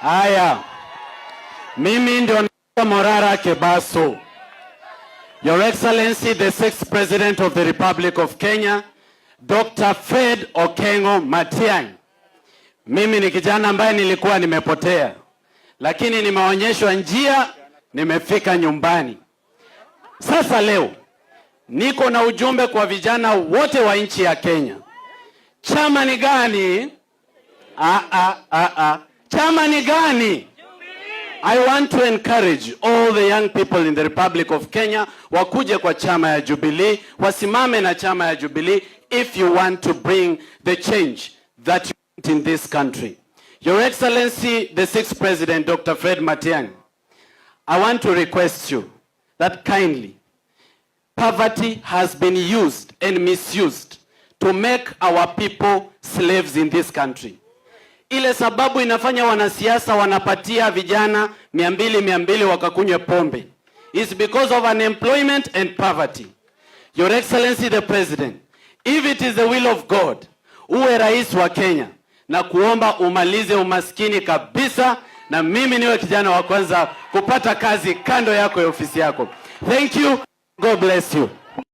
Haya, mimi ndio naitwa Morara Kebaso. Your Excellency, the sixth President of the Republic of Kenya, Dr. Fred Okengo Matiang'i. Mimi ni kijana ambaye nilikuwa nimepotea, lakini nimeonyeshwa njia, nimefika nyumbani. Sasa leo niko na ujumbe kwa vijana wote wa nchi ya Kenya. Chama ni gani? Ah, ah, ah, ah. Chama ni gani? I want to encourage all the young people in the Republic of Kenya wakuje kwa chama ya Jubilee, wasimame na chama ya Jubilee if you want to bring the change that you want in this country. Your Excellency, the sixth President, Dr. Fred Matiang'i, I want to request you that kindly, poverty has been used and misused to make our people slaves in this country. Ile sababu inafanya wanasiasa wanapatia vijana 200 200 wakakunywe pombe is because of unemployment and poverty. Your Excellency the President, if it is the will of God, uwe rais wa Kenya na kuomba umalize umaskini kabisa, na mimi niwe kijana wa kwanza kupata kazi kando yako ya ofisi yako. Thank you. God bless you.